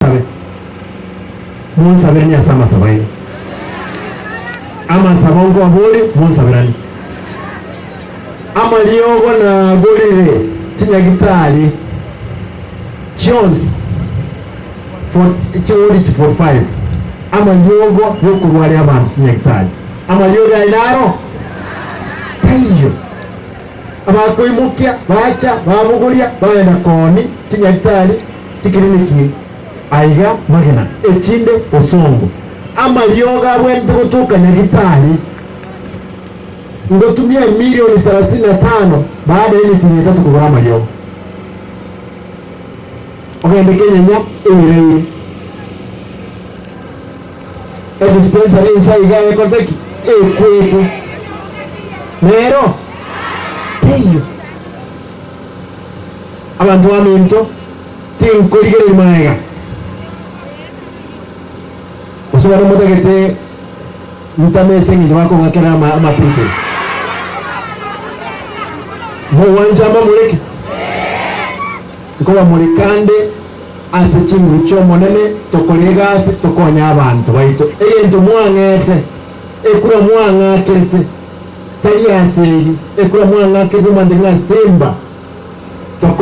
Monsabe, monsaberanie ase amasabo aino. Amasabo nkobaborie, monsaberanie. Amariogo nagorire chinyagitari chionsi for chiwodi 45 amariogo yokorwaria abanto chinyagitari. Amariogo aye naro taiyo. Abakoimokia bacha babogoria bagenda kooni chinyagitari chikiriniki aiga magena echinde bosongo. Amariogo abwenerete gotoka nyagitari. Ngotumia emilioni sarasini na tano baada y'emetienyi etato kogora amariogo. Ogende kenyenya eiraire. Edispensary ense aiga ekorete ki? Ekwete. Nero teiyo. Abanto baminto tinkorigereria magega. Gose bono motagete ntame ase engencho bakong'akera ama amapiripiri. Mogwancha mbamoreke? Nkobamoreka nde ase chinguru chi'Omonene, tokore egasi, tokonye abanto baito. Egento mwang'ete, ekura mwang'akerete, tari ase eri, ekura mwang'akerete omanyete ng'a Simba.